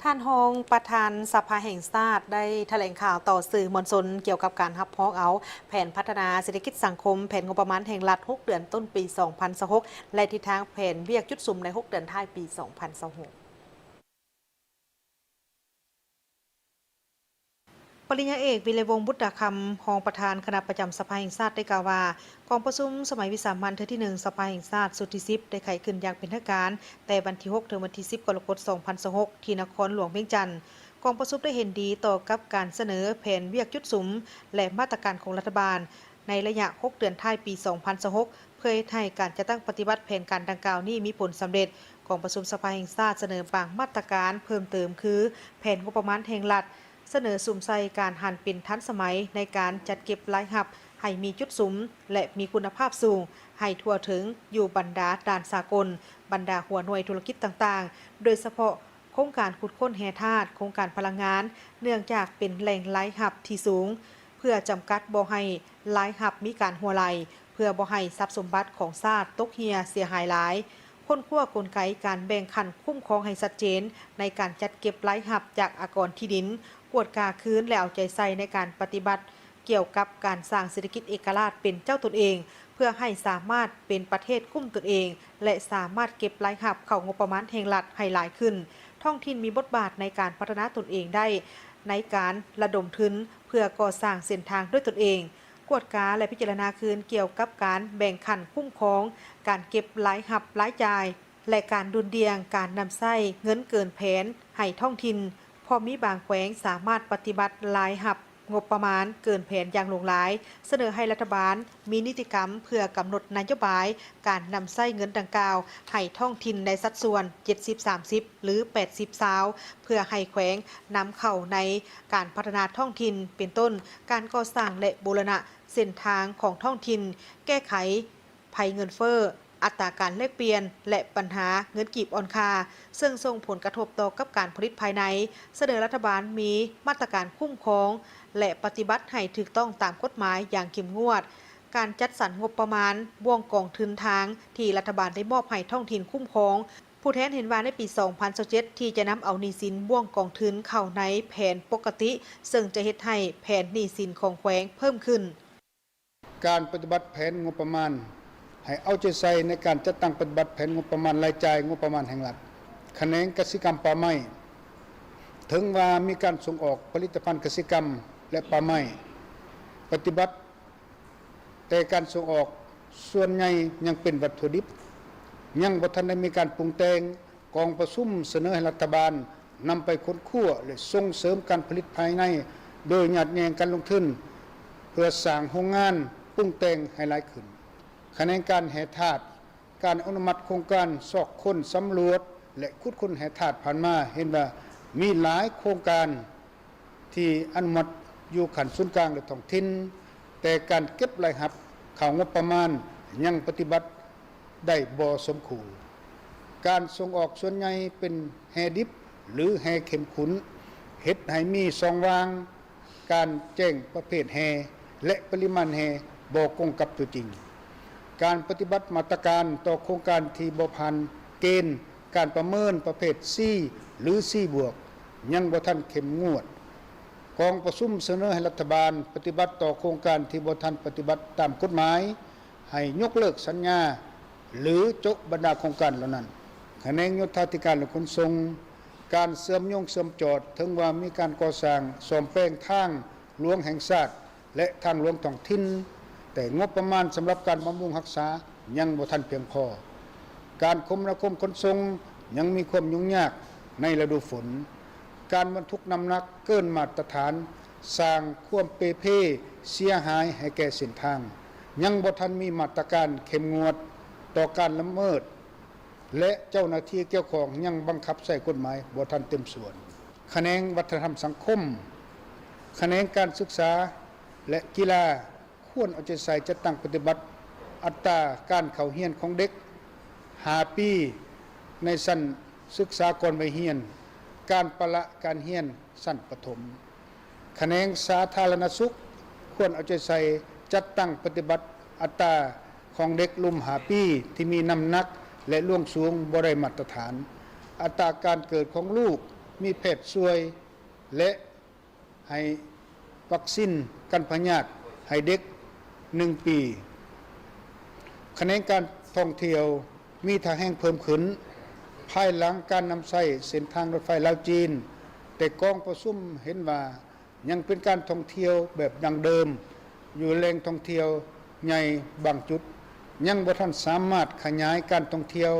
ທ່ານຮອງປະທານສະພາແຫ່ງຊາດໄດ້ຖະແຫຼງຂ່າວຕໍ່ສື່ມວນຊົນ ກ່ຽວກັບການຮັບຮອງເອົາແຜນພັດທະນາເສດຖະກິດສັງຄົມ ແຜນງົບປະມານແຫ່ງລັດ ຫົກເດືອນຕົ້ນປີ ສອງພັນຊາວຫົກ ແລະ ທິດທາງແຜນວຽກຈຸດສຸມໃນ ຫົກເດືອນທ້າຍປີ ສອງພັນຊາວຫົກ. ປະລິນຍາເອກ ວິໄລວົງ ບຸດຕາຄຳ ຮອງປະທານຄະນະປະຈຳສະພາແຫ່ງຊາດ ໄດ້ກ່າວວ່າ ກອງປະຊຸມສະໄໝວິສາມັນເທື່ອທີໜຶ່ງ ສະພາແຫ່ງຊາດຊຸດທີສິບ ໄດ້ໄຂຂຶ້ນຢ່າງເປັນທາງການ ແຕ່ວັນທີຫົກ ເຖິງວັນທີສິບ ກໍລະກົດ ສອງພັນຊາວຫົກ ທີ່ນະຄອນຫຼວງວຽງຈັນ. ກອງປະຊຸມໄດ້ເຫັນດີຕໍ່ກັບການສະເໜີແຜນວຽກຈຸດສຸມ ແລະ ມາດຕະການຂອງລັດຖະບານ ໃນໄລຍະຫົກເດືອນທ້າຍປີ ສອງພັນຊາວຫົກ ເພື່ອເຮັດໃຫ້ການຈັດຕັ້ງປະຕິບັດແຜນການດັ່ງກ່າວນີ້ມີຜົນສຳເລັດ. ກອງປະຊຸມສະພາແຫ່ງຊາດສະເໜີບາງມາດຕະການເພີ່ມເຕີມ ຄື ແຜນງົບປະມານແຫ່ງລັດ, ສະເໜີສຸມໃສ່ການຫັນເປັນທັນສະໄໝໃນການຈັດເກັບລາຍຮັບໃຫ້ມີຈຸດສຸມ ແລະ ມີຄຸນນະພາບສູງ, ໃຫ້ທົ່ວເຖິງຢູ່ບັນດາດ່ານສາກົນ, ບັນດາຫົວໜ່ວຍທຸລະກິດຕ່າງໆ, ໂດຍສະເພາະໂຄງການຂຸດຄົ້ນແຮ່ທາດ, ໂຄງການພະລັງງານ, ເນື່ອງຈາກເປັນແຫຼ່ງລາຍຮັບທີ່ສູງ, ເພື່ອຈຳກັດບໍ່ໃຫ້ລາຍຮັບມີການຮົ່ວໄຫຼ, ເພື່ອບໍ່ໃຫ້ຊັບສົມບັດຂອງຊາດຕົກເຮ່ຍເສຍຫາຍຫຼາຍ. ຄົ້ນຄວ້າກົນໄກການແບ່ງຂັ້ນຄຸ້ມຄອງໃຫ້ຊັດເຈນໃນການຈັດເກັບລາຍຮັບຈາກອາກອນທີ່ດິນ, ກວດກາຄືນ ແລະ ເອົາໃຈໃສ່ໃນການປະຕິບັດກ່ຽວກັບການສ້າງເສດຖະກິດເອກະລາດເປັນເຈົ້າຕົນເອງ, ເພື່ອໃຫ້ສາມາດເປັນປະເທດກຸ້ມຕົນເອງ ແລະ ສາມາດເກັບລາຍຮັບເຂົ້າງົບປະມານແຫ່ງລັດໃຫ້ຫຼາຍຂຶ້ນ. ທ້ອງຖິ່ນມີບົດບາດໃນການພັດທະນາຕົນເອງໄດ້ ໃນການລະດົມທຶນເພື່ອກໍ່ສ້າງເສັ້ນທາງດ້ວຍຕົນເອງ, ກວດກາ ແລະ ພິຈາລະນາຄືນກ່ຽວກັບການແບ່ງຂັ້ນຄຸ້ມຄອງ, ການເກັບລາຍຮັບລາຍຈ່າຍ ແລະ ການດຸ່ນດ່ຽງການນຳໃຊ້ເງິນເກີນແຜນໃຫ້ທ້ອງຖິ່ນ, ເພາະມີບາງແຂວງສາມາດປະຕິບັດລາຍຮັບງົບປະມານເກີນແຜນຢ່າງຫຼວງຫຼາຍ, ສະເໜີໃຫ້ລັດຖະບານມີນິຕິກຳເພື່ອກຳນົດນະໂຍບາຍການນຳໃຊ້ເງິນດັ່ງກ່າວໃຫ້ທ້ອງຖິ່ນໃນສັດສ່ວນ ເຈັດສິບສາມສິບ ຫຼື ແປດສິບຊາວ ເພື່ອໃຫ້ແຂວງນຳເຂົ້າໃນການພັດທະນາທ້ອງຖິ່ນ ເປັນຕົ້ນ ການກໍ່ສ້າງ ແລະ ບູລະນະເສັ້ນທາງຂອງທ້ອງຖິ່ນ, ແກ້ໄຂໄພເງິນເຟີ້, ອັດຕາການແລກປ່ຽນ ແລະ ບັນຫາເງິນກີບອ່ອນຄ່າ, ເຊິ່ງສົ່ງຜົນກະທົບຕໍ່ກັບການຜະລິດພາຍໃນ, ສະເໜີລັດຖະບານມີມາດຕະການຄຸ້ມຄອງ ແລະ ປະຕິບັດໃຫ້ຖືກຕ້ອງຕາມກົດໝາຍຢ່າງເຂັ້ມງວດ, ການຈັດສັນງົບປະມານບ່ວງກອງທຶນທາງທີ່ລັດຖະບານໄດ້ມອບໃຫ້ທ້ອງຖິ່ນຄຸ້ມຄອງ. ຜູ້ແທນເຫັນວ່າໃນປີສອງພັນຊາວເຈັດ ທີ່ຈະນຳເອົາໜີ້ສິນບ່ວງກອງທຶນເຂົ້າໃນແຜນປົກກະຕິ, ເຊິ່ງຈະເຮັດໃຫ້ແຜນໜີ້ສິນຂອງແຂວງເພີ່ມຂຶ້ນ. ການປະຕິບັດແຜນງົບປະມານ ໃຫ້ເອົາໃຈໃສ່ໃນການຈັດຕັ້ງປະຕິບັດແຜນງົບປະມານລາຍຈ່າຍງົບປະມານແຫ່ງລັດ. ຂະແໜງກະສິກຳປ່າໄມ້ ເຖິງວ່າມີການສົ່ງອອກຜະລິດຕະພັນກະສິກຳ ແລະ ປ່າໄມ້, ປະຕິບັດ ແຕ່ການສົ່ງອອກສ່ວນໃຫຍ່ຍັງເປັນວັດຖຸດິບ, ຍັງບໍ່ທັນໄດ້ມີການປຸງແຕ່ງ. ກອງປະຊຸມສະເໜີໃຫ້ລັດຖະບານນຳໄປຄົ້ນຄວ້າ ແລະ ສົ່ງເສີມການຜະລິດພາຍໃນ ໂດຍຍາດແຍ່ງການລົງທຶນ ເພື່ອສ້າງໂຮງງານປຸງແຕ່ງໃຫ້ຫຼາຍຂຶ້ນ. ຂະແໜງການແຮ່ທາດ, ການອະນຸມັດໂຄງການຊອກຄົ້ນສຳຫຼວດ ແລະ ຂຸດຄົ້ນແຮ່ທາດຜ່ານມາ ເຫັນວ່າມີຫຼາຍໂຄງການ ທີ່ອະນຸມັດຢູ່ຂັ້ນສູນກາງ ແລະ ທ້ອງຖິ່ນ, ແຕ່ການເກັບລາຍຮັບເຂົ້າງົບປະມານຍັງປະຕິບັດໄດ້ບໍ່ສົມຄູນ. ການສົ່ງອອກສ່ວນໃຫຍ່ເປັນແຮ່ດິບ ຫຼື ແຮ່ເຂັ້ມຂຸ້ນ, ເຮັດໃຫ້ມີຊ່ອງວ່າງການແຈ້ງປະເພດແຮ່ ແລະ ປະລິມານແຮ່ບໍ່ກົງກັບຕົວຈິງ. ການປະຕິບັດມາດຕະການຕໍ່ໂຄງການທີ່ບໍ່ຜ່ານເກນ ການປະເມີນປະເພດ C ຫຼື C ບວກ ຍັງບໍ່ທັນເຂັ້ມງວດ. ກອງປະຊຸມສະເໜີໃຫ້ລັດຖະບານປະຕິບັດຕໍ່ໂຄງການທີ່ບໍ່ທັນປະຕິບັດຕາມກົດໝາຍ ໃຫ້ຍົກເລີກສັນຍາ ຫຼື ໂຈະບັນດາໂຄງການເຫຼົ່ານັ້ນ. ຂະແໜງໂຍທາທິການ ແລະ ຂົນສົ່ງ, ການເຊື່ອມໂຍງເຊື່ອມຈອດ, ເຖິງວ່າມີການກໍ່ສ້າງສ້ອມແປງທາງຫຼວງແຫ່ງຊາດ ແລະ ທາງຫຼວງທ້ອງຖິ່ນ, ແຕ່ງົບປະມານສຳລັບການບຳລຸງຮັກສາຍັງບໍ່ທັນພຽງພໍ. ການຄົມນາຄົມຂົນສົ່ງຍັງມີຄວາມຫຍຸ້ງຍາກໃນລະດູຝົນ. ການບັນທຸກນ້ຳໜັກເກີນມາດຕະຖານ ສ້າງຄວາມເປ່ເພເສຍຫາຍໃຫ້ແກ່ເສັ້ນທາງ. ຍັງບໍ່ທັນມີມາດຕະການເຂັ້ມງວດຕໍ່ການລະເມີດ ແລະ ເຈົ້າໜ້າທີ່ກ່ຽວຂ້ອງຍັງບັງຄັບໃຊ້ກົດໝາຍບໍ່ທັນເຕັມສ່ວນ. ຂະແໜງວັດທະນະທຳສັງຄົມ, ຂະແໜງການສຶກສາ ແລະ ກິລາ ຄວນເອົາໃຈໃສ່ຈັດຕັ້ງປະຕິບັດອັດຕາການເຂົ້າຮຽນຂອງເດັກຫ້າປີໃນຊັ້ນສຶກສາກ່ອນໄວຮຽນ, ການປະລະການຮຽນ ຊັ້ນປະຖົມ. ຂະແໜງສາທາລະນະສຸກ ຄວນເອົາໃຈໃສ່ຈັດຕັ້ງປະຕິບັດອັດຕາຂອງເດັກລຸ່ມຫ້າປີທີ່ມີນ້ຳໜັກ ແລະ ລວງສູງບໍ່ໄດ້ມາດຕະຖານ, ອັດຕາການເກີດຂອງລູກ ມີແພດຊ່ວຍ ແລະ ໃຫ້ວັກຊີນກັນພະຍາດໃຫ້ເດັກໜຶ່ງປີ. ຂະແໜງການທ່ອງທ່ຽວມີທ່າແຮງເພີ່ມຂຶ້ນ ພາຍຫຼັງການນຳໃຊ້ເສັ້ນທາງລົດໄຟລາວ-ຈີນ, ແຕ່ກອງປະຊຸມເຫັນວ່າຍັງເປັນການທ່ອງທ່ຽວແບບດັ້ງເດີມ ຢູ່ແຫຼ່ງທ່ອງທ່ຽວໃຫຍ່ບາງຈຸດ ຍັງບໍ່ທັນສາມາດຂະຫຍາຍການທ່ອງທ່ຽວ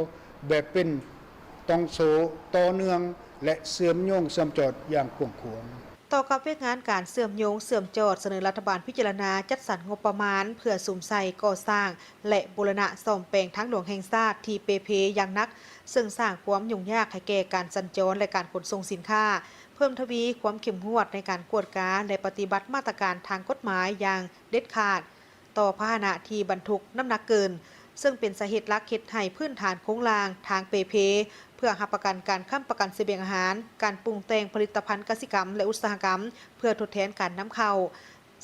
ແບບເປັນຕ່ອງໂສ້ຕໍ່ເນື່ອງ ແລະ ເຊື່ອມໂຍງເຊື່ອມຈອດຢ່າງກວ້າງຂວາງ. ຕໍ່ກັບວຽກງານການເຊື່ອມໂຍງເຊື່ອມຈອດ ສະເໜີລັດຖະບານພິຈາລະນາຈັດສັນງົບປະມານເພື່ອສຸມໃສ່ກໍ່ສ້າງ ແລະ ບູລະນະສ້ອມແປງທາງຫຼວງແຫ່ງຊາດທີ່ເປ່ເພຢ່າງໜັກ, ເຊິ່ງສ້າງຄວາມຫຍຸ້ງຍາກໃຫ້ແກ່ການສັນຈອນ ແລະ ການຂົນສົ່ງສິນຄ້າ, ເພີ່ມທະວີຄວາມເຂັ້ມງວດໃນການກວດກາ ແລະ ປະຕິບັດມາດຕະການທາງກົດໝາຍຢ່າງເດັດຂາດ ຕໍ່ພາຫະນະທີ່ບັນທຸກນ້ຳໜັກເກີນ, ເຊິ່ງເປັນສາເຫດຫຼັກເຮັດໃຫ້ພື້ນຖານໂຄງລ່າງທາງເປ່ເພ ເພື່ອຮັບປະກັນການຄ້ຳປະກັນສະບຽງອາຫານ, ການປຸງແຕ່ງຜະລິດຕະພັນກະສິກຳ ແລະ ອຸດສາຫະກຳ ເພື່ອທົດແທນການນຳເຂົ້າ,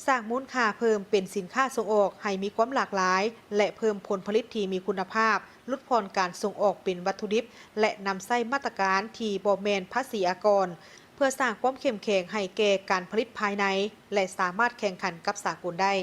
ສ້າງມູນຄ່າເພີ່ມເປັນສິນຄ້າສົ່ງອອກໃຫ້ມີຄວາມຫຼາກຫຼາຍ ແລະ ເພີ່ມຜົນຜະລິດທີ່ມີຄຸນນະພາບ, ຫຼຸດຜ່ອນການສົ່ງອອກເປັນວັດຖຸດິບ ແລະ ນຳໃຊ້ມາດຕະການທີ່ບໍ່ແມ່ນພາສີອາກອນ ເພື່ອສ້າງຄວາມເຂັ້ມແຂງໃຫ້ແກ່ການຜະລິດພາຍໃນ ແລະ ສາມາດແຂ່ງຂັນກັບສາກົນໄດ້.